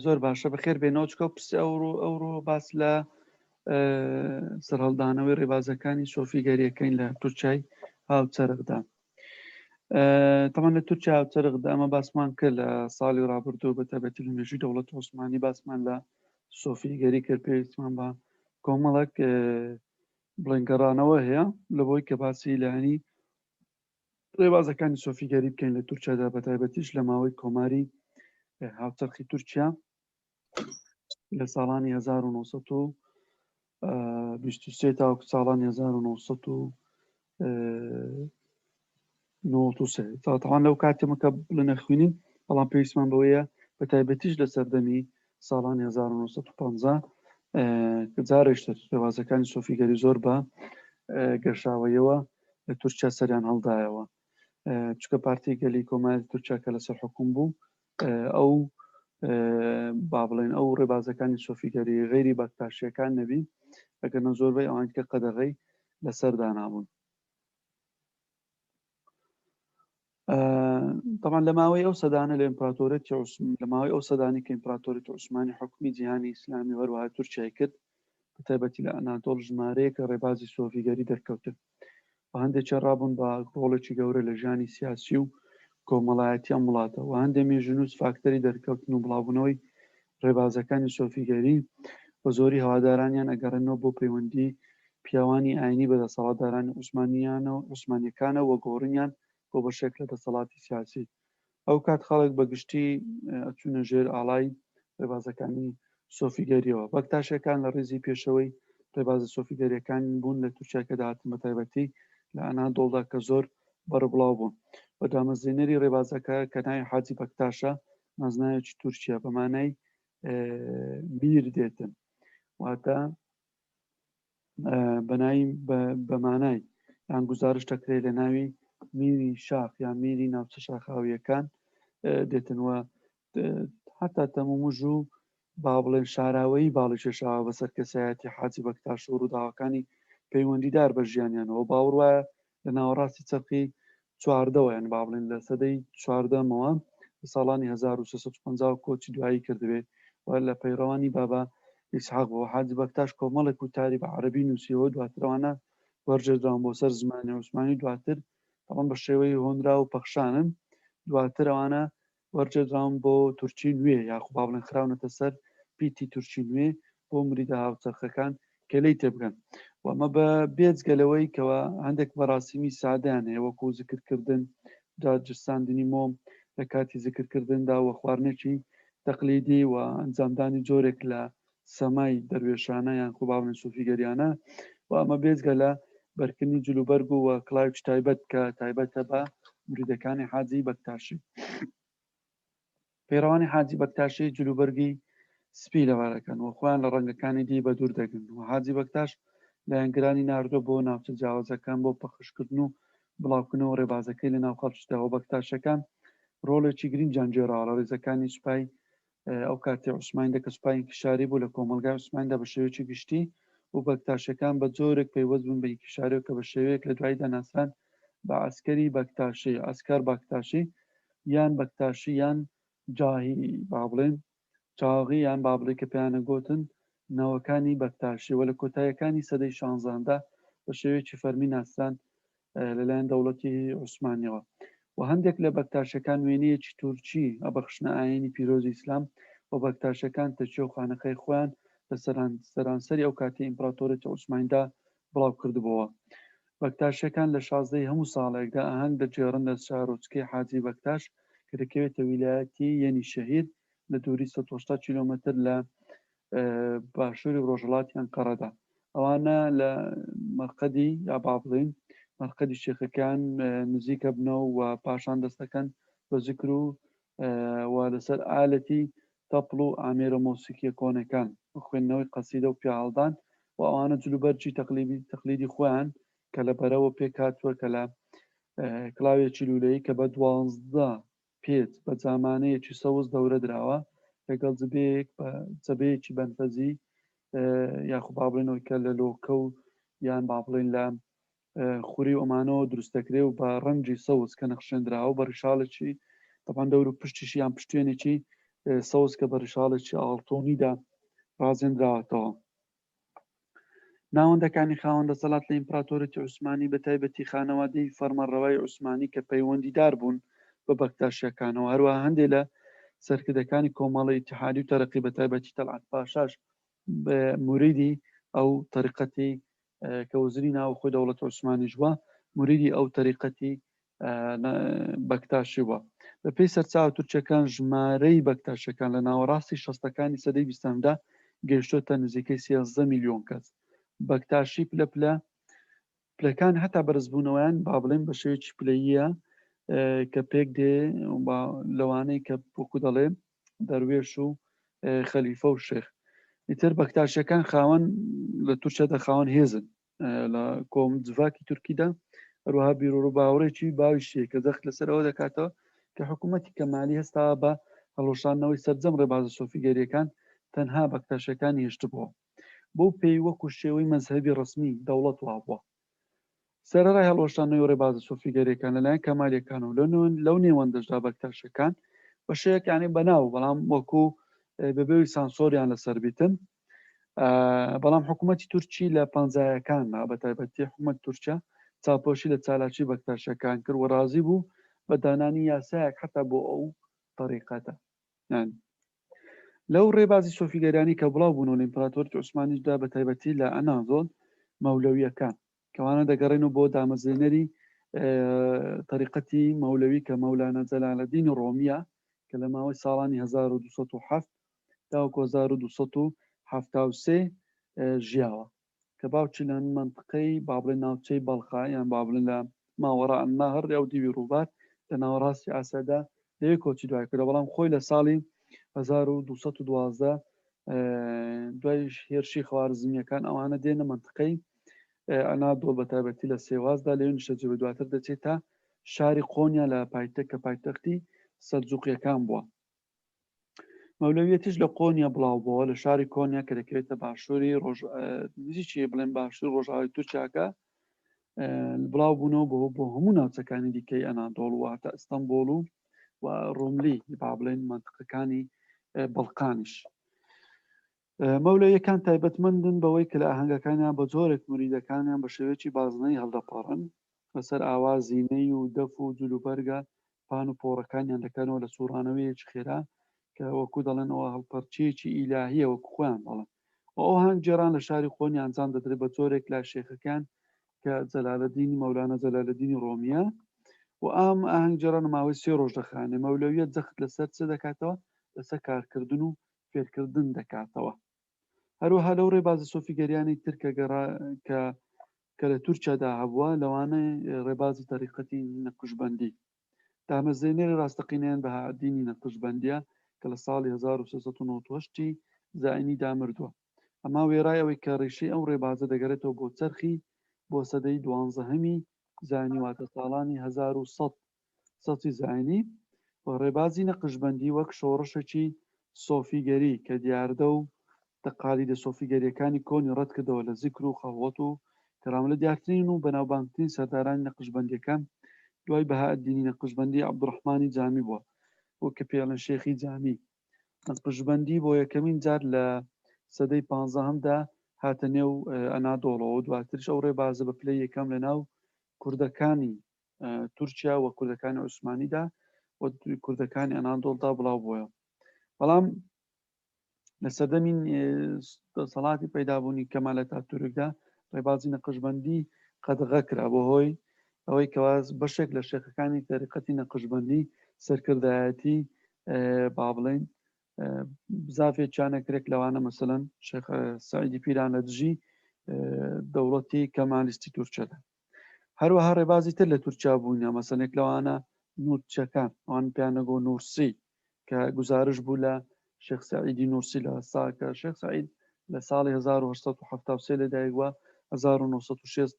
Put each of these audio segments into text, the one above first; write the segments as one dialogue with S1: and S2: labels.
S1: زۆر باشە بەخێر بێنەوە چکە پرسی ئەوڕۆ ئەوڕۆ باس لە سەرهەڵدانەوەی ڕێبازەکانی سۆفیگەریەکەین لە تورکای هاوچەرخدا. تەمان لە تورکیا هاوچەرخدا ئەمە باسمان کرد لە ساڵی ڕابردوو بە تایبەتی لە مێژووی دەوڵەت عوسمانی باسمان لە سۆفیگەری کرد، پێویستمان بە کۆمەڵک بڵێن گەڕانەوە هەیە لە بۆی کە باسی لایەنی ڕێبازەکانی سۆفیگەری بکەین لە تورکیادا بە تایبەتیش لە ماوەی کۆماری هاوچەرخی تورکیا لە ساڵانی 1923 تاوەکو ساڵانی 1993. تاوان لەو کاتێمە کە بڵێ نەخوێنین، بەڵام پێویستمان بەوەیە بە تایبەتیش لە سەردەمی ساڵانی 1950 کە جارێکتر ڕێوازەکانی سۆفیگەری زۆر بە گەشاوەیەوە لە تورکیا سەریان هەڵدایەوە، چکە پارتی گەلی کۆماری تورکیا کە لەسەر حکوم بوو ئەو با بڵێن ئەو ڕێبازەکانی سۆفیگەری غەیری بەکتاشیەکان نەبی، ئەگەر نە زۆربەی ئەوان کە قەدەغەی لەسەر دانابوون. طبعا لە ماوەی ئەو سەدانە لە ئیمپراتۆریەتی لە ماوەی ئەو سەدانی کە ئیمپراتۆریەتی عوسمانی حکومی جیهانی ئیسلامی و هەروەها تورکیای کرد، بە تایبەتی لە ئەنادۆڵ ژمارەیەک ڕێبازی سۆفیگەری دەرکەوتن و هەندێکیان ڕابوون بە ڕۆڵێکی گەورە لە ژیانی سیاسی و کۆمەڵایەتی ئەم وڵاتە و هەندێک مێژوونووس فاکتەری دەرکەوتن و بڵاوبوونەوەی ڕێبازەکانی سۆفیگەری بە زۆری هەوادارانیان ئەگەڕێنەوە بۆ پەیوەندی پیاوانی ئاینی بە دەسەڵاتدارانی عوسمانیانەوە عوسمانیەکانەوە و گۆڕینیان بۆ بەشێک لە دەسەڵاتی سیاسی. ئەو کات خەڵک بە گشتی ئەچوونە ژێر ئاڵای ڕێبازەکانی سۆفیگەریەوە. بەکتاشەکان لە ڕیزی پێشەوەی ڕێبازە سۆفیگەریەکان بوون لە تورکیا کە دەهاتن بە تایبەتی لە ئەنادۆڵدا کە زۆر بەربڵاو بوون و دامەزرێنەری ڕێبازەکە کە ناوی حاجی بەکتاشە، نازناوێکی تورکیا بە مانای میر دێتن، واتە بەناوی بەمانای یان گزارش دەکرێت لە ناوی میری شاخ یان میری ناوچە شاخاویەکان دێتنەوە. حتا تەمومژ و با بڵێن شاراوەیی باڵی کێشاوە بەسەر کەسایەتی حاجی بەکتاش و ڕووداوەکانی پەیوەندیدار بە ژیانیانەوە. باوەڕ وایە لە ناوەڕاستی چەرخی چواردەوە، یان با بڵێن لە سەدەی چواردەمەوە لە ساڵانی 1350 کۆچی دوایی کردبێ و لە پەیڕەوانی بابا ئیسحاق بووە. حاجی بەکتاش کۆمەڵێک وتاری بە عەرەبی نووسیوە، دواتر ئەوانە وەرگێڕدراون بۆ سەر زمانی عوسمانی، دواتر تەبعەن بە شێوەی هۆنراو و پەخشانن، دواتر ئەوانە وەرگێڕدراون بۆ تورکی نوێ یاخو با بڵێن خراونەتە سەر پیتی تورکی نوێ بۆ مریدە هاوچەرخەکان کە لێی تێبگەن. و ئەمە بە بێجگە لەوەی کەوا هەندێک مەراسیمی سادەیان هەیە وەکو زکرکردن، داگیرساندنی مۆم لە کاتی زکرکردندا و خواردنێکی تەقلیدی و ئەنجامدانی جۆرێک لە سەمای دەروێشانە یان خۆ با بڵێن سوفیگەریانە. و ئەمە بێجگە لە بەرکردنی جلوبەرگ و کڵاوێکی تایبەت کە تایبەتە بە مریدەکانی حاجی بەکتاشی. پەیڕەوانی حاجی بەکتاشی جلوبەرگی سپی لەبارەکەن و خۆیان لە ڕەنگەکانی دی بەدوور دەگرن و حاجی بەکتاش لایەنگرانی ناردووە بۆ ناوچە جیاوازەکان بۆ پەخشکردن و بڵاوکردنەوە ڕێبازەکەی لە ناو خەڵکیدا. و بەکتاشەکان ڕۆڵێکی گرنگیان گێڕاوە لە ڕیزەکانی سوپای ئەو کاتی عوسمانیدا کە سوپای ئینکیشاری بوو لە کۆمەڵگای عوسمانیدا بە شێوەیەکی گشتی و بەکتاشەکان بە جۆرێک پەیوەست بوون بە ئینکیشاریەوە کە بە شێوەیەک لە دواییدا ناسران بە عەسکەری بەکتاشی، عەسکەر باکتاشی، یان بەکتاشی یان جاهی با بڵێن چاغی یان با بڵێ کە پێیانە گۆتن نەوەکانی بەکتاشی. و لە کۆتاییەکانی سەدەی شانزاندا بە شێوەیەکی فەرمی ناسران لەلایەن دەوڵەتی عوسمانیەوە. و هەندێک لە بەکتاشەکان وێنەیەکی تورکی ئەبەخشنە ئاینی پیرۆزی ئیسلام و بەکتاشەکان تەکیە و خانەقای خۆیان لە سەرانسەری ئەو کاتی ئیمپراتۆریەتی عوسمانیدا بڵاو کردبۆوە. بەکتاشەکان لە شازدەی هەموو ساڵێکدا ئاهەنگ دەگێڕن لە شارۆچکەی حاجی بەکتاش کە دەکەوێتە ویلایەتی یەنی شەهیر لە دووری 180 کیلۆمەتر لە باشووری ڕۆژهەڵاتی ئەنقەرەدا. ئەوانە لە مەرقەدی یا با بڵێین مەرقەدی شێخەکان نزیکە بنەوە و پاشان دەستەکەن بە زکر و و لەسەر ئالەتی تەپڵ و ئامێرە مۆسیقیە کۆنەکان و خوێندنەوەی قەسیدە و پیاهەڵدان و ئەوانە جلوبەرگی تەقلیبی تەقلیدی خۆیان کە لە بەرەوە پێکهاتووە کە لە کڵاوێکی لوولەیی کە بە 12 پێچ بە جامانەیەکی سەوز دەورە دراوە لەگەڵ جبەیەک بە جەبەیەکی بەنفەزی یاخو با بڵێنەوەی کە لە لۆکە و یان با بڵێن لە خوری و ئەمانەوە دروست دەکرێ و بە ڕەنگی سەوز کە نەخشێندراوە بە ڕیشاڵێکی تەبان دەور و پشتیشی یان پشتێنێکی سەوز کە بە ڕیشاڵێکی ئاڵتۆنیدا ڕازێنراوەتەوە. ناوەندەکانی خاوەن دەسەڵات لە ئیمپراتۆریەتی عوسمانی بە تایبەتی خانەوادەی فەرمانڕەوای عوسمانی کە پەیوەندیدار بوون بە بەکتاشیەکانەوە هەروەها هەندێک لە سەرکردەکانی کۆمەڵی ئیتحادی و تەرەقی بە تایبەتی تەلعەت پاشاش موریدی ئەو تەریقەتی کە وەزیری ناوخۆی دەوڵەت عوسمانیش بووە موریدی ئەو تەریقەتی بەکتاشی بووە. بەپێی سەرچاوە تورکیەکان ژمارەی بەکتاشەکان لە ناوەڕاستی شەستەکانی سەدەی بیستەمدا گەیشتۆتە نزیکەی 13 میلیۆن کەس. بەکتاشی پلە پلە پلەکان هەتا بەرزبوونەوەیان با بڵێن بە شێوەیەکی پلەییە کە پێک دێ لەوانەی کە وەکو دەڵێ دەروێش و خەلیفە و شێخ ئیتر بەکتاشەکان خاوەن لە تورکیادا خاوەن هێزن لە کۆم جڤاکی تورکیدا هەروەها بیرۆڕ و باوەڕێکی باویشیە کە جەخت لەسەر ئەوە دەکاتەوە کە حکوومەتی کەمالی هەستا بە هەڵوەشاندنەوەی سەرجەم ڕێبازە سۆفیگەریەکان تەنها بەکتاشەکانی هێشتبووە بەو پێی وەکو شێوەی مەزهەبی ڕەسمی دەوڵەت وابووە. سەرەڕای هەڵوەشاندنەوەی ڕێبازە سۆفیگەریەکان لەلایەن کەمالیەکان و لەو نێوەندەشدا بەکتاشەکان بە شێوەیەک یانی بەناو بەڵام وەکو بەبێوی سانسۆریان لەسەر بیتن بەڵام حکوومەتی تورکی لە پەنجایەکاندا بە تایبەتی حکوومەت تورکیا چاپۆشی لە چالاکی بەکتاشەکان کرد و ڕازی بوو بە دانانی یاسایەک حتا بۆ ئەو تەریقەتە یان لەو ڕێبازی سۆفیگەرانی کە بڵاو بوون و لە ئیمپراتۆریەتی عوسمانیشدا بە تایبەتی لە ئەنازۆل مەولەویەکان کەوانە دەگەڕێنەوە بۆ دامەزرێنەری تەریقەتی مەولەوی کە مەولانا جەلالەدینی ڕۆمیە کە لە ماوەی ساڵانی 1207 تاوەکو 1273 ژیاوە کە باوکی لە مەنتقەی با بڵێن ناوچەی بەڵخا یان با بڵێن لە ماوەڕا النهر ئەو دیوی ڕووبار لە ناوەڕاستی ئاسیادا لەوێ کۆچی دوای کردە بەڵام خۆی لە ساڵی 1212 دوای هێرشی خوارزمیەکان ئەوانە دێنە مەنتقەی ئەنادۆڵ بە تایبەتی لە سێوازدا لەوێ نیشتەجێ بە دواتر دەچێت تا شاری قۆنیا لە پایتەخت کە پایتەختی سەلجوقیەکان بووە. مەولەویەتیش لە قۆنیا بڵاو بووە لە شاری کۆنیا کە دەکەوێتە باشووری ڕۆژ نزیکی بڵێن باشوور ڕۆژئاوای تورکیاکە بڵاو بوونەوە بۆ بۆ هەموو ناوچەکانی دیکەی ئەنادۆڵ واتە ئەستەمبۆڵ و و ڕۆملی با بڵێن مەنتقەکانی بەڵقانیش. مەولەویەکان تایبەتمەندن بەوەی کە لە ئاهەنگەکانیان بە جۆرێک موریدەکانیان بە شێوەیەکی بازنەیی هەڵدەپەڕن لەسەر ئاوازی نەی و دەف و جلوبەرگە پان و پۆڕەکانیان دەکەنەوە لە سوڕانەوەیەکی خێرا کە وەکو دەڵێن ئەوە هەڵپەرچیەکی ئیلاهیە وەکو خۆیان دەڵێن و ئەو هەنگ گێڕان لە شاری قۆنی ئەنجام دەدرێت بە جۆرێک لای شێخەکان کە جەلالەدینی مەولانە جەلالەدینی ڕۆمیە و ئەم ئاهەنگ گێڕان ماوەی سێ ڕۆژ دەخایەنێ مەولەویە جەخت لەسەر چ دەکاتەوە لەسەر کارکردن و فێرکردن دەکاتەوە. هەروەها لەو ڕێبازە سۆفیگەریانەی تر کە گەڕا کە کە لە تورکیادا هەبووە لەوانە ڕێبازی تەریقەتی نەقشبەندی دامەزرێنەری ڕاستەقینەیان بەهائەدینی نەقشبەندیە کە لە ساڵی 1398 زایینیدا مردووە ئەما وێڕای ئەوەی کە ڕیشەی ئەو ڕێبازە دەگەرێتەوە بۆ چەرخی بۆ سەدەی دوانزەهەمی زایینی واتە ساڵانی 1100 سەتی زایینی و ڕێبازی نەقشبەندی وەک شۆڕشێکی سۆفیگەری کە دیاردە و تەقالیدە سۆفیگەرییەکانی کۆنی ڕەتکردەوە لە زیکر و خەڵوەت و کەرامە لە دیارترین و بەناوبانگترین سەردارانی نەقشبەندییەکان دوای بەهائەدینی نەقشبەندی عەبدوڕەحمانی جامی بووە و کە پێی ئەڵێن شێخی جامی. نەقشبەندی بۆ یەکەمین جار لە سەدەی پانزەهەمدا هاتە نێو ئەنادۆڵەوە و دواتریش ئەو ڕێبازە بە پلەی یەکەم لە ناو کوردەکانی تورکیا و کوردەکانی عوسمانیدا و کوردەکانی ئەنادۆڵدا بڵاو بووە بەڵام لە سەردەمی دەسەڵاتی پەیدابوونی کەمال ئەتاتورکدا ڕێبازی نەقشبەندی قەدغە کرا بۆ هۆی ئەوەی کەواز بەشێک لە شێخەکانی تەریقەتی نەقشبەندی سەرکردایەتی با بڵێن بزافێکیانە کرێک لەوانە مەسەلەن شێخ سعیدی پیران لە دژی دەوڵەتی کەمالیستی تورکیادا هەروەها ڕێبازی تر لە تورکیا بوونە مەسەنێک لەوانە نورچەکان ئەوان پیانەگۆ نورسی کە گزارش بوو لە شێخ سعیدی نورسی لە ساکە شێخ سعید لە ساڵی 1973 لەدایک بووە 1960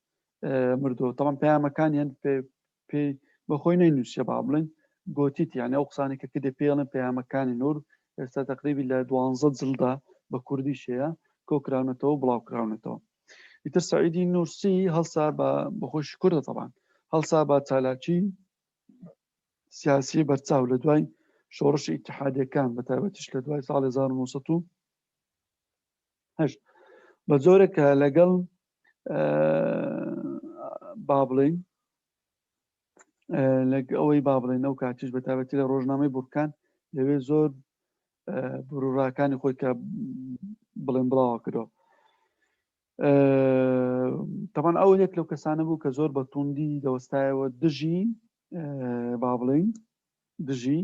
S1: مردووە تەڵم پەیامەکانیان پێی بەخۆی نەینووسیە با بڵێن گۆتیت یعنی ئەو قسانی کە کردێ پێڵێن پەیامەکانی نور ئێستا تقریبی لە دوانزە جلدا بە کوردیش هەیە کۆکراونەتەوە بڵاو کراونەتەوە ئیتر سعیدی نورسی هەڵسا بە بەخۆشی کوردە تەبان هەڵسا بە چالاکی سیاسی بەرچاو لە دوای شۆڕشی ئیتحادیەکان بە تایبەتیش لە دوای ساڵ 1908 بە جۆرێک کە لەگەڵ با بڵین لەگ ئەوەی با بڵێن ئەو کاتیش بە تایبەتی لە ڕۆژنامەی بورکان لەوێ زۆر بڕوڕاکانی خۆی کە بڵێن بڵاوە کردەوە. تەمان ئەو یەک لەو کەسانە بوو کە زۆر بە توندی دەوەستایەوە دژی با بڵین دژی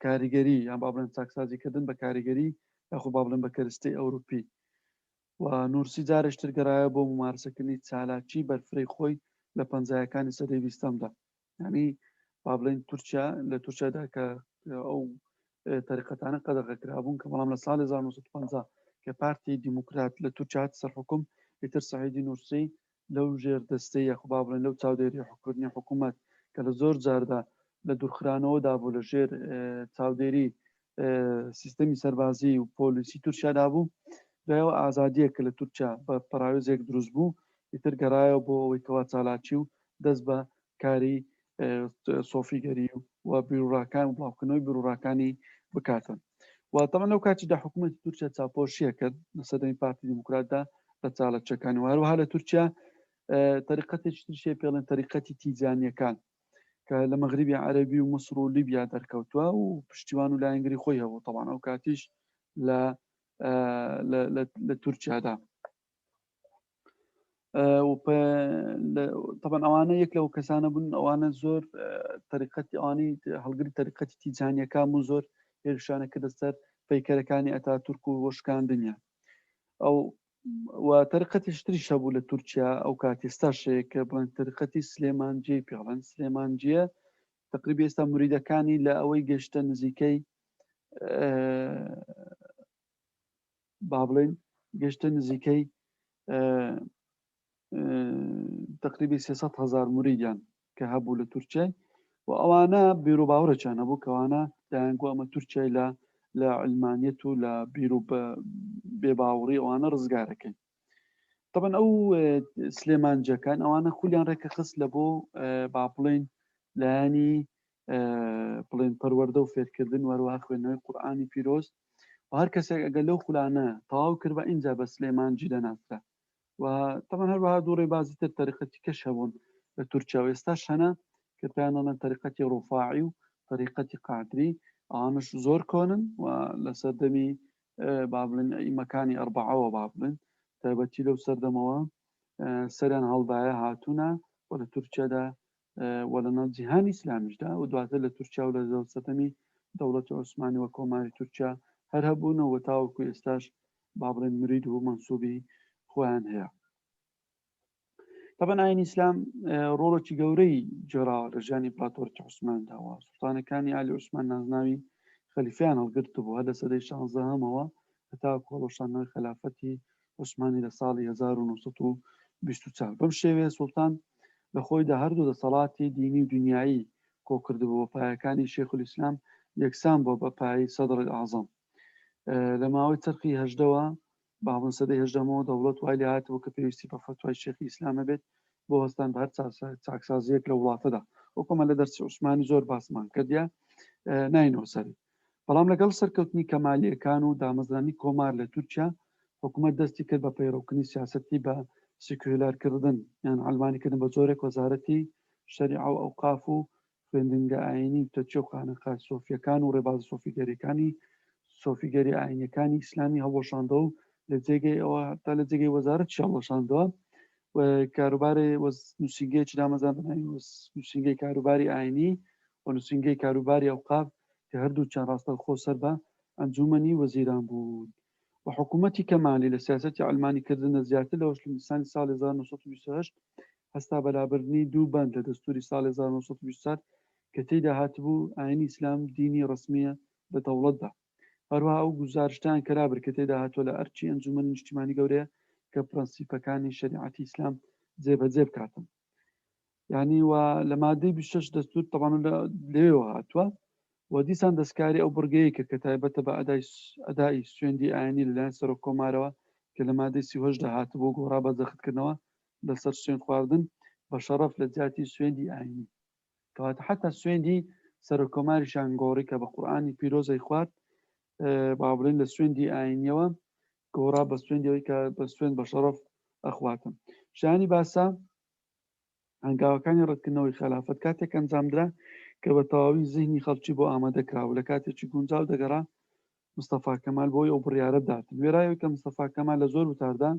S1: کاریگەری یان با بڵێن چاکسازیکردن بە کاریگەری یاخۆ با بڵێن بە کەرستەی ئەوروپی و نورسی جارێکی تر گەڕایەوە بۆ مومارەسەکردنی چالاکی بەرفرەی خۆی لە پەنجایەکانی سەدەی بیستەمدا. یعنی با بڵێین تورکیا لە تورکیادا کە ئەو تەریقەتانە قەدەغە کرابوون کە بەڵام لە ساڵی 1950 کە پارتی دیموکرات لە تورکیا هاتە سەر حکوم ئیتر سەعیدی نورسی لەو ژێر دەستەی یاخۆ با بڵێن لەو چاودێری حکوردنی حکوومەت کە لە زۆر جاردا لە دوورخرانەوەدا بوو لە ژێر چاودێری سیستەمی سەربازی و پۆلیسی تورکیادا بوو دوایەوە ئازادیە کە لە تورکیا بە پەراوێزێک دروست بوو ئیتر گەڕایەوە بۆ ئەوەی کەوا چالاکی و دەست بە کاری سۆفیگەری و بیروڕاکان و بڵاوکردنەوەی بیروڕاکانی بکاتن و تەمان لەو کاتیدا حکوومەتی تورکیا چاپۆشیە کرد لە سەدەمی پارتی دیموکراتدا لە چالاکیەکانی و هەروەها لە تورکیا تەریقەتێکی ترشێ پێڵێن تەریقەتی تیجانیەکان کە لە مەغریبی عەربی و مسر و لیبیا دەرکەوتووە و پشتیوان و لایەنگری خۆی هەبوو تەوان ئەو کاتیش لە لە تورکیادا طبعا ئەوانە یەک لەو کەسانە بوون ئەوانە زۆر تەریقەتی ئەوانی هەڵگری تەریقەتی تیجانیەکان بوو زۆر هێرشانە کردە سەر پەیکەرەکانی ئەتا تورک و وەشکاندنیان ئەو و تەریقەتی شتریش هەبوو لە تورکیا ئەو کات ئێستا شەیە کە بڵێن تەریقەتی سلێمانجی پێڵێن سلێمانجیە تقریبی ئێستا مریدەکانی لە ئەوەی گەشتە نزیکەی با بڵێن گەشتە نزیکەی تقریبی 300 هزار مریدیان کە هەبوو لە تورکیای و ئەوانە بیر و باوەڕێکیان هەبوو کەوانە دەیانگوو ئەمە تورکیای لە لە علمانیەت و لە بیر و بێباوەڕی ئەوانە ڕزگارەکەین طبعا ئەو سلێمانجەکان ئەوانە خولیان ڕێکە خست لە بۆ با بڵێن لایەنی بڵێن پەروەردە و فێرکردن وەروە خوێندنەوەی قورآانی پیرۆز و هەر کەسێک ئەگەر لەو خولانە تەواو کرد بە ئینجا بە سلێمانجی دەناسرا و تەمان هەروەها دوو ڕێبازی تر تەریقەتی کەش هەبوون لە تورکیا و ئێستاش هەنە کە پێیان دەڵێن تەریقەتی ڕوفاعی و تەریقەتی قادری، ئەوانەش زۆر کۆنن و لە سەردەمی با بڵێن ئەئیمەکانی ئەربەعەوە با بڵێن تایبەتی لەو سەردەمەوە سەریان هەڵدایە هاتوونە و لە تورکیادا و لە ناو جیهانی ئیسلامیشدا و دواتر لە تورکیا و لە سەردەمی دەوڵەتی عوسمانی و کۆماری تورکیا هەر هەبوونە و تاوەکو ئێستاش با بڵێن مرید و مەنسوبی خۆیان هەیە. طبعا ئاین ئیسلام ڕۆڵێکی گەورەی جێراوە لە ژیانی ئیمپراتۆرەتی عوسماندا و سوڵتانەکانی ئالی عوسمان نازناوی خەلیفەیان هەڵگرتبوو هەر لە سەدەی شانزەهەمەوە هەتا کۆڵۆشانەوەی خەلافەتی عوسمانی لە ساڵی 1924. بەم شێوەیە سوڵتان لە خۆیدا هەردوو دەسەڵاتی دینی و دنیایی کۆکردبوو، پایەکانی شێخولئیسلام یەکسان بووە بە پایەی سەدر ئەعزەم. لە ماوەی چەرخی هەژدەوە باڵن سەدەی هەژدەمەوە دەوڵەت وای لێ هاتبوو کە پێویستی بە فەتوای شێخی ئیسلام هەبێت بۆ هەستان بە هەر چاکسازییەک لە وڵاتەدا. وەکۆمان لە دەرسی عوسمانی زۆر باسمان کردیا ناینەوە سەری. بەڵام لەگەڵ سەرکەوتنی کەمالییەکان و دامەزرانی کۆمار لە تورکیا، حکوومەت دەستی کرد بە پەیڕەوکردنی سیاسەتی بە سیکۆلارکردن یان عەلمانیکردن بە جۆرێک وەزارەتی شەریعە و ئەوقاف و خوێندنگە ئایینی و تەکیە و خانەقا سۆفییەکان و ڕێبازە سۆفیگەرییەکانی سۆفیگەری ئایینیەکانی ئیسلامی هەڵوەشاندەوە و لە جێگەی ئەوە تا لە جێگەی وەزارەتیش هەڵوەشاندەوە و کاروباری نووسینگەیەکی دامەزراند بە ناوی نووسینگەی کاروباری ئایینی و نووسینگەی کاروباری ئەوقاف کە هەردووکیان ڕاستەوخۆ سەر بە ئەنجوومەنی وەزیران بوون و حکوومەتی کەمالی لە سیاسەتی عەلمانی کردنە زیاتر لەوەش لە نیسانی ساڵی 1928 هەستا بە لابردنی دوو بەند لە دەستووری ساڵی 1924 کە تێیدا هاتبوو ئایینی ئیسلام دینی ڕەسمییە لە دەوڵەتدا. هەروەها ئەو گوزارشتەیان کە لابرد کە تێیدا هاتووە لە ئەرکی ئەنجوومەنی نیشتیمانی گەورەیە کە پرەنسیپەکانی شەریعەتی ئیسلام جێبەجێ بکاتن. یعنی و لە مادەی 26 دەستور تەبان لەوێوە هاتووە و دیسان دەستکاری ئەو بڕگەیە کرد کە تایبەتە بە ئەدای سوێندی ئاینی لەلایەن سەرۆک کۆمارەوە کە لە مادەی 38 دا هاتبوو گۆڕا بە جەختکردنەوە لەسەر سوێند خواردن بە شەڕەف لە جیاتی سوێندی ئاینی. کەواتە حتا سوێندی سەرۆککۆماریشیان گۆڕی کە بە قورئانی پیرۆزەی خوارد با بڵێن لە سوێندی ئاینیەوە گۆڕا بە سوێندی ئەوەی کە بە سوێند بە شەڕەف ئەخواتن. شایانی باسە هەنگاوەکانی ڕەتکردنەوەی خەلافەت کاتێک ئەنجامدرا کە بە تەواوی زیهنی خەڵکی بۆ ئامادە کرا و لە کاتێکی گونجاو دەگەڕا مستەفا کەمال بۆی ئەو بڕیارە بدات. وێڕای ئەوەی کە مستەفا کەمال لە زۆر وتاردا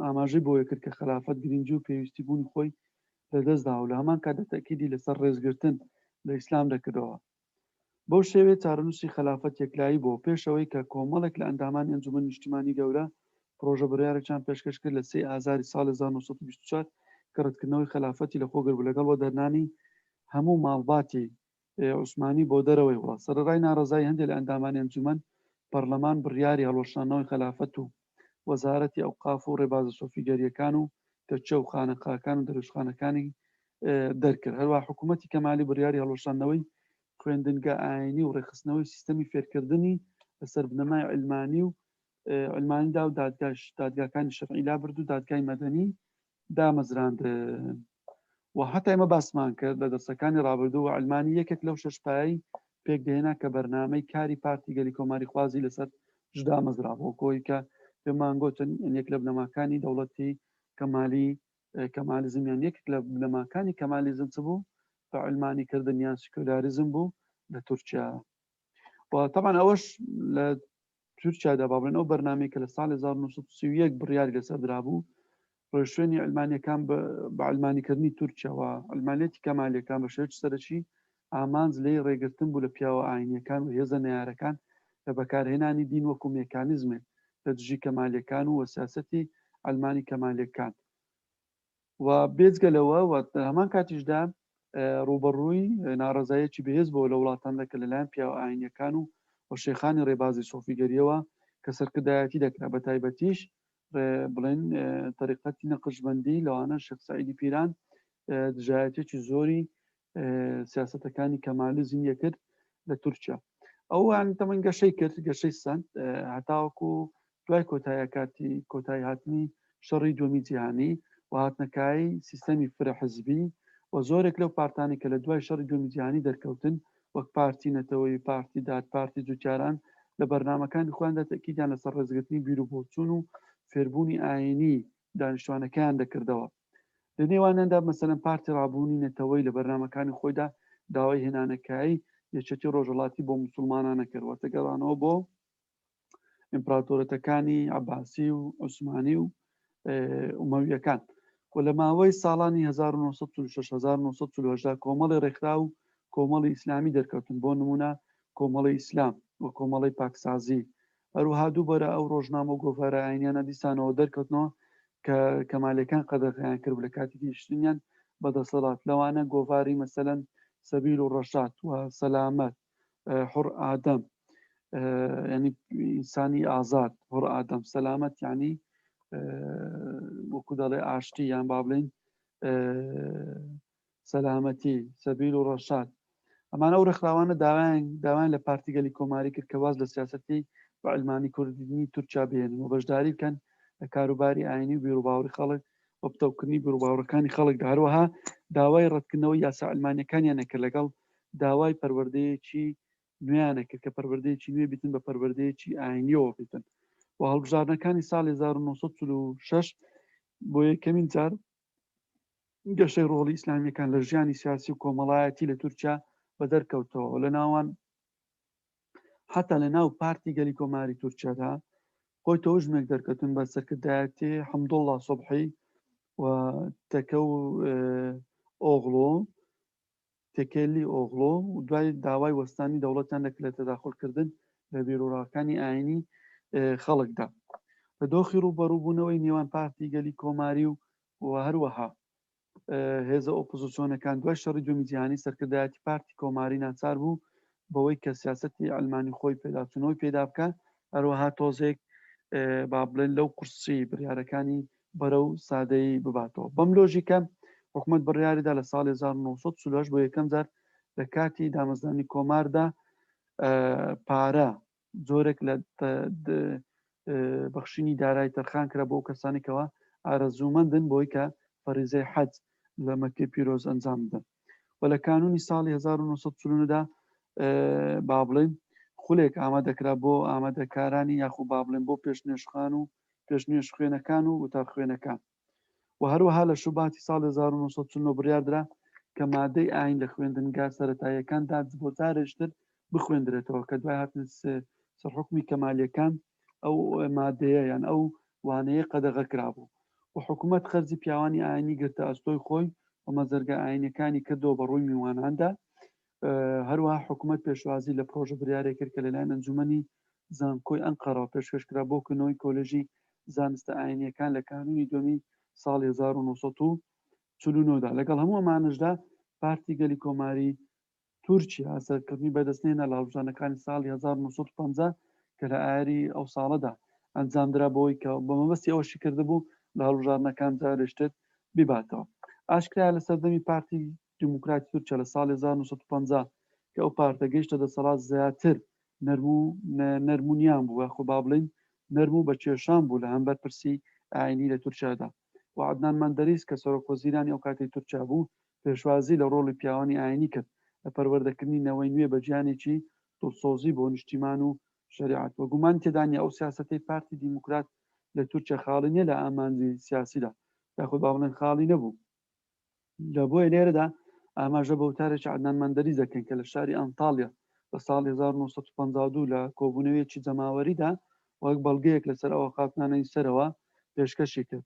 S1: ئاماژەی بۆیە کرد کە خەلافەت گرنگی و پێویستی بوونی خۆی لەدەستدا و لە هەمان کاتدا تەئکیدی لەسەر ڕێزگرتن لە ئیسلام دەکردەوە. بەو شێوەیە چارەنووسی خەلافەت یەکلایی بۆ پێش ئەوەی کە کۆمەڵێک لە ئەندامانی ئەنجومەنی نیشتیمانی گەورە پڕۆژە بڕیارێکیان پێشکەش کرد لە سێی ئازاری ساڵی 1924 کە ڕەتکردنەوەی خەلافەتی لەخۆ گربوو لەگەڵ وەدەرنانی هەموو ماڵباتی عوسمانی بۆ دەرەوەی وڵات. سەرەڕای ناڕەزایی هەندێک لە ئەندامانی ئەنجومەن، پەڕلەمان بڕیاری هەڵوەشاندنەوەی خەلافەت و وەزارەتی ئەوقاف و ڕێبازە سۆفیگەرییەکان و تەکیە و خانەقاکان و دەروێشخانەکانی دەرکرد. هەروەها حکوومەتی کەمالی بڕیاری هەڵوەشاندنەوەی خوێندنگە ئایینی و ڕێکخستنەوەی سیستەمی فێرکردنی لەسەر بنەمای عیلمانی و عیلمانی دا و دادگاکانی شەرعی لابرد و دادگای مەدەنی دامەزراندن. و هەتا ئێمە باسمان کرد لە دەرسەکانی ڕابردوو و عەلمانی یەکێک لەو شەش پایەی پێکدەهێنا کە بەرنامەی کاری پارتی گەلی کۆماری خوازی لەسەر دامەزرا بۆ کۆی کە پێمان گوتن یەک لە بنەماکانی دەوڵەتی کەمالی کەمالیزم یان یەکێک لە بنەماکانی کەمالیزم چ بوو؟ بە عەلمانی کردن یان سکولاریزم بوو لە تورکیا. و تەبعەن ئەوەش لە تورکیادا با بڵێن ئەو بەرنامەی کە لە ساڵی 1931 بڕیاری لەسەر درابوو ڕێوشوێنی عەلمانیەکان بە عەلمانیکردنی تورکیاوە عەلمانیەتی کەمالیەکان بە شێوەیەکی سەرەکی ئامانج لێی ڕێگرتن بوو لە پیاوە ئاینیەکان و هێزە نەیارەکان لە بەکارهێنانی دین وەکو مێکانیزمێک لە دژی کەمالیەکان و سیاسەتی عەلمانی کەمالیەکان و بێجگە لەوە و هەمان کاتیشدا ڕووبەڕووی ناڕەزایەکی بەهێز بۆ لە وڵاتاندا کە لەلایەن پیاوە ئاینیەکان و و شێخانی ڕێبازی سۆفیگەریەوە کە سەرکردایەتی دەکرا بە تایبەتیش بڵێن تەریقەتی نەقشبەندی لەوانە شێخ سەعیدی پیران دژایەتێکی زۆری سیاسەتەکانی کەمالیزم یەکرد لە تورکیا. ئەوان تەمەن گەشەی کرد، گەشەی سەند هەتاوەکو دوای کۆتایەکاتی کۆتایی هاتنی شەڕی دووەمی جیهانی و هاتنەکای سیستەمی فرە حزبی و زۆرێک لەو پارتانی کە لە دوای شەڕی دووەمی جیهانی دەرکەوتن وەک پارتی نەتەوەیی، پارتی داد، پارتی جوتیاران لە بەرنامەکانی خۆیاندا تەئکیدیان لەسەر ڕێزگرتنی بیروبۆچوون و فێربوونی ئایینی دانیشتوانەکەیان دەکردەوە. لە نێوانیاندا مەسەلەن پارتی ڕابوونی نەتەوەی لە بەرنامەکانی خۆیدا داوای هێنانەکایی یەکێتی ڕۆژهەڵاتی بۆ موسڵمانانە کرد، واتە گەڕانەوە بۆ ئیمپراتۆرەتەکانی عەباسی و عوسمانی و ئومەویەکان. و لە ماوەی ساڵانی 1946 1948 کۆمەڵی ڕێکخراو و کۆمەڵی ئیسلامی دەرکەوتن، بۆ نمونە کۆمەڵی ئیسلام و کۆمەڵی پاکسازی. هەروەها دووبەرە ئەو ڕۆژنامە و گۆڤارە ئاینیانە دیسانەوە دەرکەوتنەوە کە کەمالەکان قەدەغەیان کرد لە کاتی گەیشتنیان بە دەسەڵات، لەوانە گۆڤاری مەسەلەن سەبیل و ڕەشاد و سەلامەت، حوڕ ئادەم ینی ئینسانی ئازاد، حوڕ ئادەم سەلامەت ینی وەکو دەڵێ ئاشتی یان با بڵێین سەلامەتی، سەبیل و ڕەشاد. ئەمانە ئەو ڕێکخراوانە داوایان داوایان لە پارتی گەلی کۆماری کرد کە واز لە سیاسەتی بە عەلمانی کوردنی تورکیا بهێنن و بەشداری بکەن لە کاروباری ئاینی و بیروباوەڕی خەڵک و پتەوکردنی بیروباوەڕەکانی خەڵکدا. هەروەها داوای ڕەتکردنەوەی یاسا عەلمانیەکانیان کرد لەگەڵ داوای پەروەردەیەکی نوێیانە کرد کە پەروەردەیەکی نوێ بیتن بە پەروەردەیەکی ئاینیەوە بیتن. و هەڵبژاردنەکانی ساڵی 1946 بۆ یەکەمین جار گەشەی ڕۆڵی ئیسلامیەکان لە ژیانی سیاسی و کۆمەڵایەتی لە تورکیا بە دەرکەوتەوە لە ناوان حتا لە ناو پارتی گەلی کۆماری تورکیادا خۆی تەوژمێک دەرکەوتن بە سەرکردایەتی حەمدوڵڵا سوبحی و تەکە و ئۆغڵۆ تێکێلی ئۆغڵۆ و دوای داوای وەستانی دەوڵەتیان دەکرد لە تەداخولکردن لە بیروڕاکانی ئایینی خەڵکدا. لە دۆخی ڕووبەڕووبوونەوەی نێوان پارتی گەلی کۆماری و و هەروەها هێزە ئۆپۆزیسیۆنەکان دوای شەڕی دووەمی جیهانی سەرکردایەتی پارتی کۆماری ناچار بوو بەوەی کە سیاسەتی عەلمانی خۆی پێداچوونەوەی پێدا بکە، هەروەها تۆزێک با بڵێن لەو قورسی بڕیارەکانی بەرەو سادەیی بباتەوە. بەم لۆژیکە حکومەت بڕیاریدا لە ساڵی 1948 بۆ یەکەم جار لە کاتی دامەزرانی کۆماردا پارە جۆرێک لە بەخشینی دارای تەرخان کرا بۆ کەسانێکەوە ئارەزوومەندن بۆی کە فەریزەی حەج لە مەکەی پیرۆز ئەنجام بدەن. و لە کانوونی ساڵی 1940 دا با بڵێین خولێک ئامادەکرا بۆ ئامادەکارانی یاخو با بڵێن بۆ پێشنوێژخان و پێشنوێژخوێنەکان و وتارخوێنەکان و هەروەها لە شوباتی ساڵ 1940 بڕیاردرا کە مادەی ئاین لە خوێندنگا سەتاییەکاندا بۆ جارێکتر بخوێندرێتەوە کە دوای هاتن سەر حکومی کەمالیەکان ئەو مادەیە یان ئەو وانەیە قەدەغە کرابوو و حکوومەت خەرجی پیاوانی ئاینی گرتە ئەستۆی خۆی و مەزەرگە ئاینەکانی کردەوە بە ڕووی میواناندا. هەروەها حکوومەت پێشوازی لە پرۆژە بریارێک کرد کە لەلایەن ئەنجومەنی زانکۆی ئەنقەرەوە پێشکەش کرا بۆ کردنەوەی کۆلێژی زانستە ئاینیەکان لە کانوونی دووەمی ساڵی 1949 دا. لەگەڵ هەموو ئەمانەشدا پارتی گەلی کۆماری تورکیا سەرکەوتنی بەدەستنێنا لە هەڵبژاردنەکانی ساڵی 1950 کە لە ئایاری ئەو ساڵەدا ئەنجامدرا بۆی کە بە مەبەستی ئەوەشی کردبوو لە هەڵبژاردنەکان جارێشتر بیباتەوە. ئاشکرایە لە سەردەمی پارتی دیموکراتی تورکیا لە ساڵی 1950 کە ئەو پارتە گەیشتە دەسەڵات زیاتر نەرم و نەرمونیان بوو یاخۆ با بڵێین نەرم و بە کێشان بوو لە هەمبەر پرسی ئاینی لە تورکیادا و عەدنان مەندەریس کە سەرۆک وەزیرانی ئەو کاتەی تورکیا بوو پێشوازی لە ڕۆڵی پیاوانی ئاینی کرد لە پەروەردەکردنی نەوەی نوێ بە گیانێکی دڵسۆزی بۆ نیشتیمان و شەریعەت و گومانی تێدا نییە ئەو سیاسەتەی پارتی دیموکرات لە تورکیا خاڵی نییە لە ئامانجی سیاسیدا یاخود با بڵێن خاڵی نەبوو لە بۆیە لێرەدا ئاماژە بە وتارێکی عەدنان مەندەریز دەکەین کە لە شاری ئەنتاڵیا لە ساڵی 1952 لە کۆبوونەوەیەکی جەماوەریدا وەک بەڵگەیەک لەسەر ئەوە خاتنانەی سەرەوە پێشکەشی کرد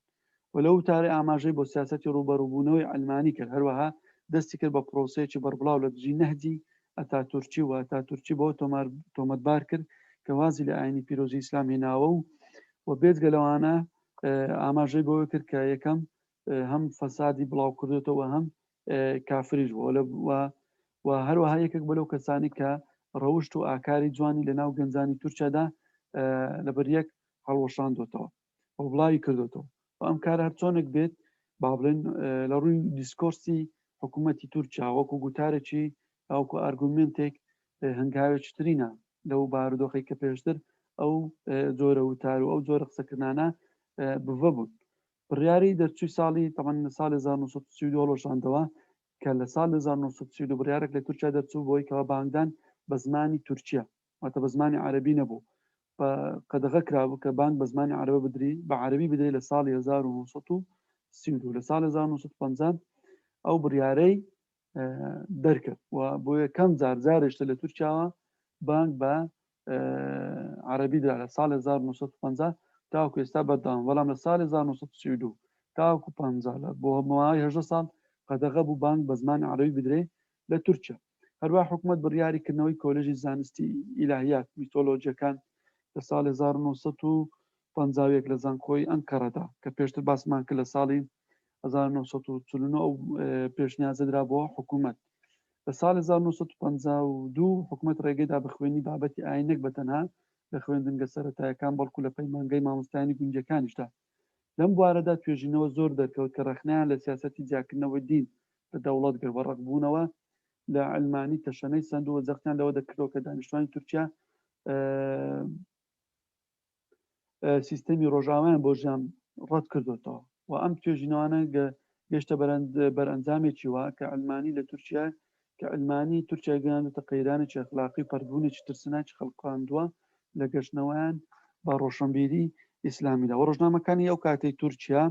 S1: و لەو وتارە ئاماژەی بۆ سیاسەتی ڕووبەڕووبوونەوەی عەلمانی کرد، هەروەها دەستی کرد بە پرۆسەیەکی بەربڵاو لە دژی نەهجی ئەتاتورکی و ئەتاتورکی بەوە تۆمەتبار کرد کە وازی لە ئاینی پیرۆزی ئیسلام هێناوە و و بێجگە لەوانە ئاماژەی بەوە کرد کە یەکەم هەم فەسادی بڵاو کردوێتەوە هەم کافریش بووە و هەروەها یەکێک بە لەو کەسانی کە ڕەوشت و ئاکاری جوانی لە ناو گەنجانی تورکیادا لەبەر یەک هەڵوەشاندوێتەوە و بڵاوی کردوێتەوە و ئەم کار هەرچۆنێک بێت با بڵێن لە ڕووی discourse ی حکوومەتی تورکیا وەکو گوتارێکی ئەوکو ئارگومنتێک هەنگاوێکی ترینە لەو بارودۆخی کە پێشتر ئەو جۆرە وتار و ئەو جۆرە قسەکردانە بڤە بوون. بڕیاری دەرچووی ساڵی تەمەن لە ساڵی 1932 هەڵوەشاندەوە کە لە ساڵی 1932 بڕیارێک لە تورکیا دەرچوو بۆی کەوا بانگدان بە زمانی تورکیە واتە بە زمانی عەرەبی نەبوو بە قەدەغە کرابوو کە بانگ بە زمانی عەرەبە بدری بە عەرەبی بدرێ لە ساڵی 1932 لە ساڵی 1950 ئەو بڕیارەی دەرکرد و بۆ یەکەم جار جارێشتە لە تورکیاوە بانگ بە عەربی درا لە ساڵ 1950 تاوەکو ئێستا بەردەوام بەڵام لە ساڵی 1932 تاوەکو 50 لە بۆ ماوەی 18 ساڵ قەدەغە بوو بانگ بە زمانی عەرەبی بدرێ لە تورکیا. هەروە حکومەت بڕیاری کردنەوەی کۆلێژی زانستی ئیلاهیات میتۆلۆجیەکان لە ساڵی 1951 لە زانکۆی ئەنکەرەدا کە پێشتر باسمان کرد لە ساڵی 1949 ئەو پێشنیازە درا بۆ حکوومەت. لە ساڵی 1952 حکوومەت ڕێگەی دا بە خوێندنی بابەتی ئایین نەک بە تەنها لە خوێندنگە سەرەتایەکان بەڵکو لە پەیمانگای مامۆستایانی گوندیەکانیشدا. لەم بوارەدا توێژینەوە زۆر دەرکەوت کە ڕەخنەیان لە سیاسەتی جیاکردنەوەی دین لە دەوڵەت گرت و ڕەقبوونەوە لە عەلمانی تەشەنەی سەند و جەختیان لەوە دەکردەوە کە دانیشتوانی تورکیا سیستەمی ڕۆژاوایان بۆ ژیان ڕەت کردوێتەوە و ئەم توێژینەوانە گەشتە بەرەنجامێکی وا کە عەلمانی لە تورکیا کە عەلمانی تورکیا گەیاندوتە قەیرانێکی ئەخلاقی و پەرتبوونێکی ترسناکی خەڵقاندووە لە گەشتنەوەیان بە ڕۆشنبیری ئیسلامیدا و ڕۆژنامەکانی ئەو کاتەی تورکیا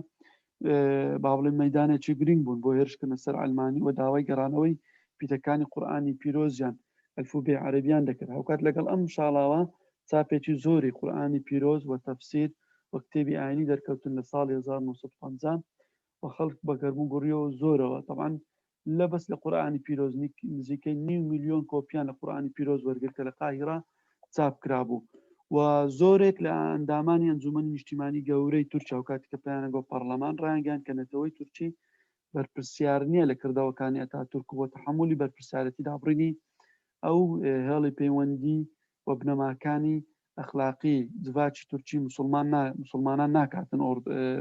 S1: با بڵێن مەدانێکی گرنگ بوون بۆ هێرشکردنە سەر عەلمانی و داوای گەڕانەوەی پیتەکانی قورئانی پیرۆزیان ئەلفوبێ عەرەبیان دەکرد. هاوکات لەگەڵ ئەم شاڵاوە چاپێکی زۆری قورئانی پیرۆز و تەفسیر و کتێبی ئاینی دەرکەوتن لە ساڵی 1950 و خەڵک بە گەرم و گوڕیەوە زۆرەوە تەبعەن لە بەس لە قورئانی پیرۆز نزیکەی نیو میلیۆن کۆپیان لە قورئانی پیرۆز وەرگرت کە لە قاهیرە چاپ کرابوو و زۆرێک لە ئەندامانی ئەنجومەنی نیشتیمانی گەورەی تورکیا و کاتی کە پێیانە گۆ پەڕلەمان ڕایانگەیاند کە نەتەوەی تورکی بەرپرسیار نییە لە کردەوەکانی ئەتاتورک و بۆ تەحەمولی بەرپرسیارەتی دابڕینی ئەو هێڵی پەیوەندی و بنەماکانی ئەخلاقی جڤاکی تورکی مسلمان مسلمانان ناکاتن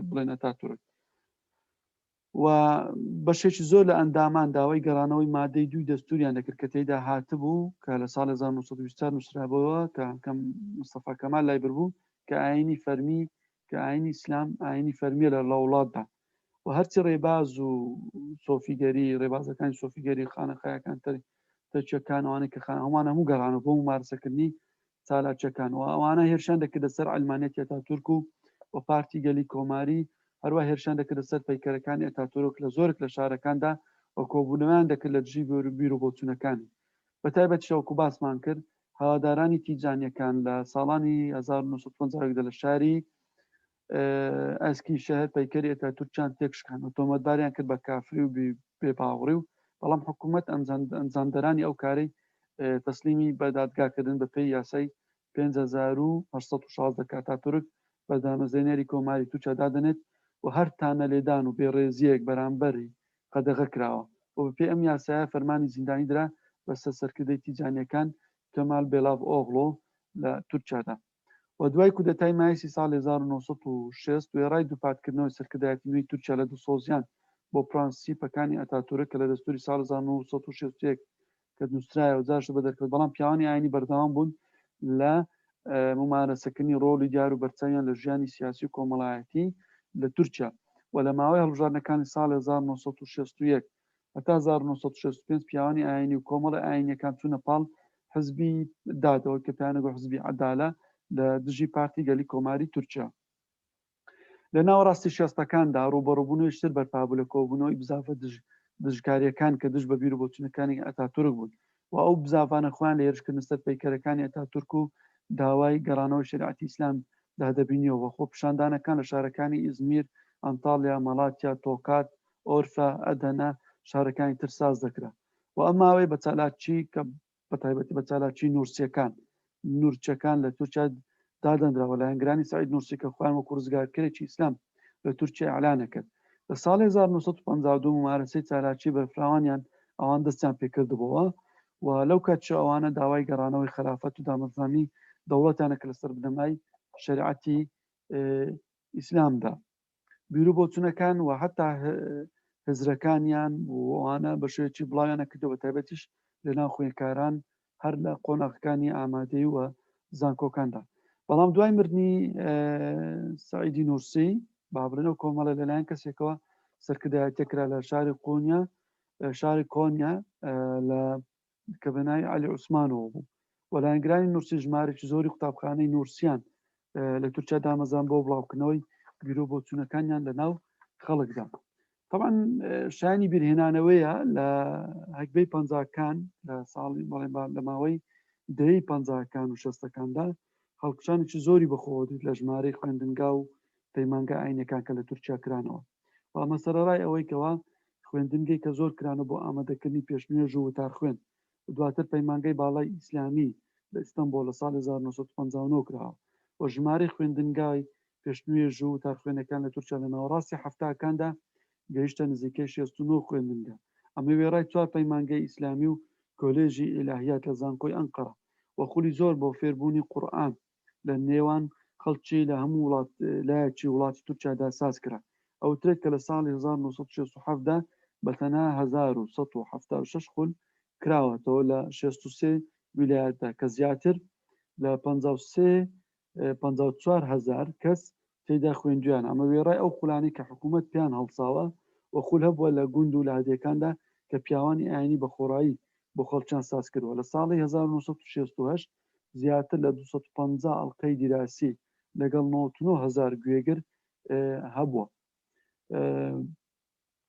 S1: بڵێن ئەتاتورک و بەشێکی زۆر لە ئەندامان داوای گەڕانەوەی مادەی دووی دەستوریان دەکرد کە تێیدا هاتبوو کە لە ساڵی 1924 نووسرابەوە کە کەم مستەفا کەمال لای بربوو کە ئاینی فەرمی کە ئاینی ئیسلام ئاینی فەرمیە لە وڵاتدا. و هەرچی ڕێباز و سۆفیگەری ڕێبازەکانی سۆفیگەری خانەقایەکان تر تەچەکان ئەوانەی کە خان هەمووان هەموو گەڕانەوە بۆ ممارەسەکردنی چالاکیەکان و ئەوانە هێرشان دەکردە سەر عەلمانیەتی ئەتاتورک و و پارتی گەلی کۆماری، هەروە هێرشان دەکردە سەر پەیکەرەکانی ئەتاتورک لە زۆرێک لە شارەکاندا و کۆبوونەوەیان دەکرد لە دژی بیروبۆچوونەکانی. بە تایبەتیش وەکو باسمان کرد هەوادارانی تیجانیەکان لە ساڵانی 1951 دا لە شاری ئەسکی شەهر پەیکەری ئەتاتورکیان تێکشکان و تۆمەتباریان کرد بە کافری و بێباوەڕی و بەڵام حکوومەت ئەنجامدەرانی ئەو کارەی تەسلیمی بە دادگاکردن بە پێی یاسای 5816 کە ئەتاتورک بە دامەزرێنەری کۆماری تورکیا دادەنێت و هەر تانە لێدان و بێڕێزییەک بەرامبەری قەدەغە کراوە و بەپێی ئەم یاسایە فەرمانی زیندانی درا بەسەر سەرکردەی تیجانیەکان کەمال بێلاڤ ئۆغڵۆ لە تورکیادا. و دوای کودەتای مایسی ساڵی 1960 وێڕای دووپاتکردنەوەی سەرکردایەتی نوێی تورکیا لە دڵسۆزیان بۆ پرەنسیپەکانی ئەتاتورک کە لە دەستوری ساڵ 1961 کە نووسرایەوە جاشت بە دەرکەوت، بەڵام پیاوانی ئاینی بەردەوام بوون لە ممارەسەکردنی ڕۆڵی دیار و بەرچاویان لە ژیانی سیاسی و کۆمەڵایەتی لە تورکیا و لە ماوەی هەڵبژاردنەکانی ساڵی 1961 هەتا 1965 پیاوانی ئاینی و کۆمەڵە ئاینیەکان چوونە پاڵ حزبی دادەوە کە پێیانەگۆ حزبی عەدالە لە دژی پارتی گەلی کۆماری تورکیا. لە ناوەڕاستی شێستەکاندا ڕووبەڕووبوونەوەی تر بەرپا بوو لە کۆبوونەوەی بزاڤە دژ دژکارییەکان کە دژ بە بیروبۆچوونەکانی ئەتاتورک بوون و ئەو بزاڤانە خۆیان لە هێرشکردنە سەر پەیکەرەکانی ئەتاتورک و داوای گەڕانەوەی شەریعەتی ئیسلام دا دەبینیەوە و خۆپیشاندانەکان لە شارەکانی ئیزمیر، ئەنتاڵیا، مەڵاتیا، تۆکات، ئۆرفە، ئەدەنە، شارەکانی تر ساز دەکرا و ئەم ماوەیە بە چالاکی کە بە تایبەتی بە چالاکی نورسیەکان نورچەکان لە تورکیا دادەنراوە لایەنگرانی سعید نورسی کە خۆیان وەکو ڕزگارکەرێکی ئیسلام لە تورکیا ئیعلانە کرد لە ساڵی 1952 ممارەسەی چالاکی بەرفراوانیان ئەوان دەستیان پێکردبووە و لەو کاتشە ئەوانە داوای گەڕانەوەی خەلافەت و دامەزرانی دەوڵەتیانە کە لەسەر بنەمای شەریعەتی ئیسلامدا بیروبۆچونەکان و حتا هزرەکانیان و ئەوانە بە شێوەیەکی بڵاویانە کردەوە تایبەتیش لە ناو خوێندکاران هەر لە قۆناغەکانی ئامادەی و زانکۆکاندا بەڵام دوای مردنی سعیدی نورسی بابرنەوە کۆمەڵە لەلایەن کەسێکەوە سەرکردایەتە کرا لە شاری قۆنیا شاری کۆنیا لە کە بە ناوی عەلی عوسمانەوە بوو و لایەنگرانی نورسی ژمارێکی زۆری قوتابخانەی نورسیان لە تورکیا دامەزان بۆ بڵاوکردنەوەی بیرو بۆچوونەکانیان لە ناو خەڵکدا. طبعا شایانی بیرهێنانەوەیە لە هەگبەی پەنجاکان لە ساڵی بەڵێ لە ماوەی دەی پەنجاکان و شەستەکاندا هەڵکشانێکی زۆری بەخۆوە دیت لە ژمارەی خوێندنگا و پەیمانگا ئاینەکان کە لە تورکیا کرانەوە و ئەمە سەرەڕای ئەوەی کەوا خوێندنگەی کە زۆر کرانە بۆ ئامادەکردنی پێشنوێژ و وتارخوێن و دواتر پەیمانگەی باڵای ئیسلامی لە ئیستەنبۆڵ لە ساڵی 1959 کراوە و ژمارەی خوێندنگای پێشنوێژ و وتارخوێنەکان لە تورکیا لە ناوەڕاستی حەفتاکاندا گەیشتە نزیکەی 69 خوێندنگە ئەمە وێڕای چوار پەیمانگەی ئیسلامی و کۆلێژی ئیلاهیات لە زانکۆی ئەنقەرە و خولی زۆر بۆ فێربوونی قورئان لە نێوان خەڵکی لە هەموو وڵات لایەکی وڵاتی تورکیادا ساز کرا. ئەوترێت کە لە ساڵی 1967 دا بە تەنها 1176 خول کراوەتەوە لە 63 ویلایەتدا کە زیاتر لە 53 54 هەزار کەس تێیدا خوێندویانە، ئەمە وێڕای ئەو خولانەی کە حکوومەت پێیان هەڵساوە و خول هەبووە لە گوند و لادێکاندا کە پیاوانی ئاینی بە خۆڕایی بۆ خەڵکیان ساز کردووە. لە ساڵی 1968 زیاتر لە 250 ئەڵقەی دیراسی لەگەڵ 99 هەزار گوێگر هەبووە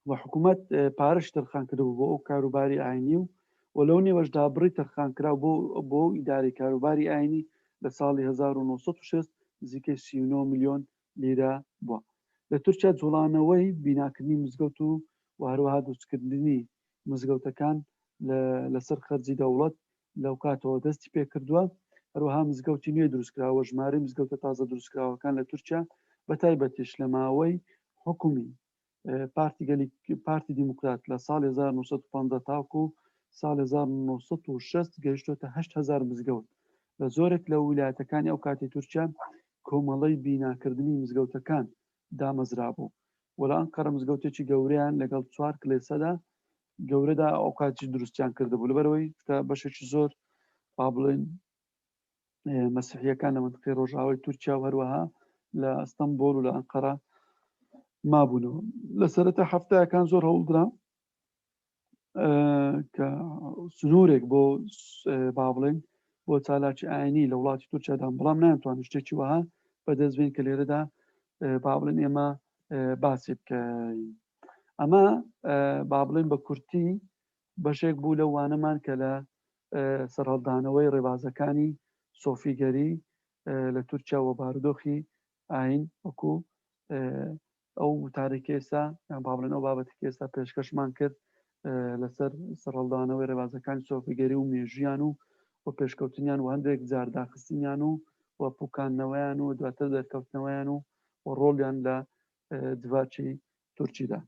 S1: و حکوومەت پارەش تەرخان کردبوو بۆ ئەو کاروباری ئاینی و و لەو نێوەشدا بڕی تەرخانکراو بۆ بۆ ئیدارەی کاروباری ئاینی لە ساڵی 1960 نزیکەی 39 ملیۆن لیرە بووە. لە تورکیا جوڵانەوەی بیناکردنی مزگەوت و و هەروەها دروستکردنی مزگەوتەکان لەسەر خەرجی دەوڵەت لەو کاتەوە دەستی پێکردووە، هەروەها مزگەوتی نوێ دروستکراوە، ژمارەی مزگەوتە تازە دروستکراوەکان لە تورکیا بە تایبەتیش لە ماوەی حکومی پارتی گەلی پارتی دیموکرات لە ساڵی 1950 تاکو ساڵی 1960 گەیشتۆتە 8000 مزگەوت لە زۆرێک لە ویلایەتەکانی ئەو کاتی تورکیا کۆمەڵەی بیناکردنی مزگەوتەکان دامەزرابوو و لە ئەنقەرە مزگەوتێکی گەورەیان لەگەڵ چوار کلێسەدا گەورەدا ئەو کاتیش دروستیان کردبوو لەبەرەوەی کە بەشێکی زۆر با بڵێن مەسیحیەکان لە منطقەی ڕۆژئاوای تورکیا و هەروەها لە ئەستەمبۆل و لە ئەنقەرە مابوونەوە. لە سەرەتا حەفتاکان زۆر هەوڵدرا کە سنوورێک بۆ با بڵێن بۆ چالاکی ئاینی لە وڵاتی تورکیادان، بەڵام نانتوانن شتێکی وەها بەدەست بین کە لێرەدا با بڵێن ئێمە باسی بکەین. ئەمە با بڵێن بە کورتی بەشێک بوو لەو وانەمان کە لە سەرهەڵدانەوەی ڕێبازەکانی سۆفیگەری لە تورکیا و بارودۆخی ئاین وەکو ئەو وتارێک ئێستا یان با بڵێن ئەو بابەتێک ئێستا پێشکەشمان کرد لەسەر سەرهەڵدانەوەی ڕێبازەکانی سۆفیگەری و مێژویان و و پێشکەوتنیان و هەندێک جار داخستنیان و و پوکاندنەوەیان و دواتر دەرکەوتنەوەیان و و ڕۆڵیان لە جڤاکی تورکیدا.